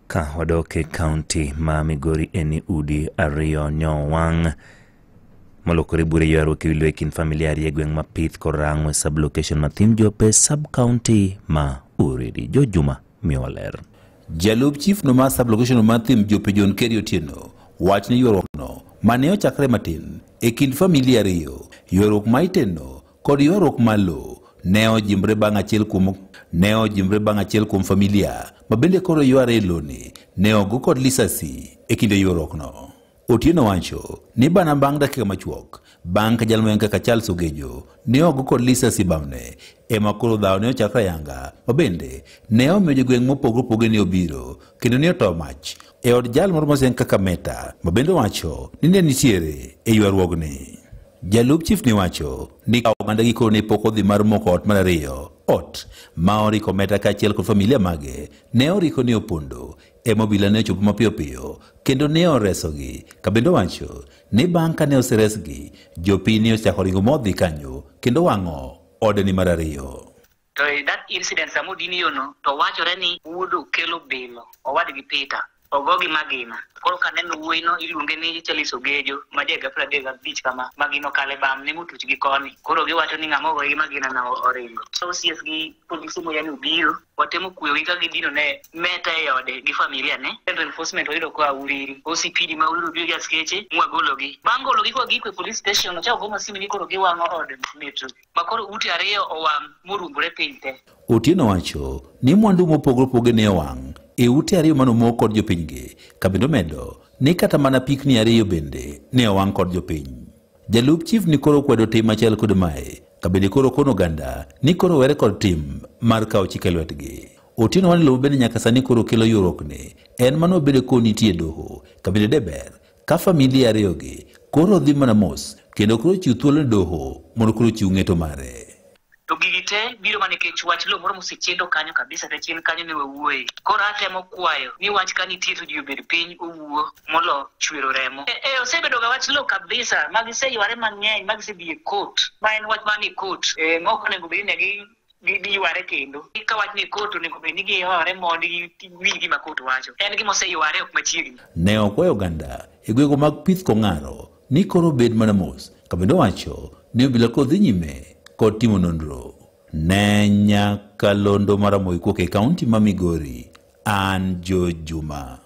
Ka wadok e kaunti ma Migori en ni udi 2 nyowang' molokore bure ywaruok e wi lowo e kind familia 2 e gweng' ma Pith kod Rang'o e sub-location ma Thim Jope sub-county ma Uriri. Jo Juma miyowa ler. Jalup chief no mar sub-location ma Thim Jope John Kerry Otieno wach ni ywaruok no mane ochakre matin e kind familia 2, ywaruok ma iteno kod ywaruok mar lowo ne ojimbre bang' achiel kuom familia ma bende koro yware e loni ne ogo kod lisasi e kinde ywaruok no. Otieno wacho ni bana bang' dakika machuok bang' ka jal kaka Charles Ogejo ne ogo kod lisasi bamne ema koro dhawo ne ochakre ayanga ma bende ne omiyo jogweng' mopogore opogore ne obiro kendo ne otoyo mach e od jal moro moseng kaka Meta ma bende wacho ni ne nitiere e ywaruogni. Jalup chief ni wacho ni ka oganda gi koro ne pok odhi mar moko ot mar 2, ot ma oriko Meta kaachiel kod familia mage ne oriko ni opondo ema obila ne ochopo mapiyo piyo kendo ne oresogi. Ka bende wacho ni bang' ka ne oseresgi, jopiny ne ochako ringo modhi kanyo kendo wang'o ode ni mar 2. To that incident sama odin yo no to wachore ni wuod Okello bilo owadgi Peter ogogi magina. Koro kaneno wuoyi no iluonge ni Charles Ogejo ma ja higa 35 kama, magina okale bamne motuch gi koni. Koro giwacho ni ng'ama ogogi magina no oringo. So OCS gi polise moyani obiro, watemo kweyogi ka gidino ne Meta e ode gi familia ne. Reinforcement wayudo koa Uriri, OCPD ma Uriri obiro gi askeche mwagologi. Bang' gologi kwa giko e police station, ochako goma simu ni koro giwang'o od Metro. Ma koro ute 2 owang' morumbore piny te. Otieno wacho ni mwandu mopogore opogore ne owang' e ute 2 manomok kod jopinygi, ka bende omedo ni kata mana pikni 2 bende ne owang' kod jopiny. Jalup chief ni koro kwedo tim machal kod mae, ka bende koro kono oganda ni koro were kod tim mar kawo chik e lwetgi. Otieno wani lowo bende nyaka sani koro kelo ywaruokni en mano bedo ko nitie doho, ka bende deber ka familia 2 gi koro dhi mana mos kendo koro chiw thuolo ne doho mondo koro chiw ng'eto mare. To gigi te biro mana nikech wach lowo moro mosechendo kanyo kabisa, te chien kanyo ne wawuoye. Koro atemo kwayo ni wach ka nitie to ji obed piny owuo molo chwero remo. Osebedo ga wach lowo kabisa, ma giseyware mang'eny, ma gisedhi e court. Ma en wach mani e court. Mok onego bed ni ne giyware kendo. Ka wach ni e court onego bed ni giyware mondo giwinj gima court wacho. En gima oseyware ok machiegni. Ne okwayo oganda e gwenge mag Pith Kong'aro ni koro bed mana mos, ka bende owacho ni obila koro dhi nyime kod timo nonro. Ne Nyakalondo mar Ramogi kowuok e kaunti ma Migori, an Jo Juma.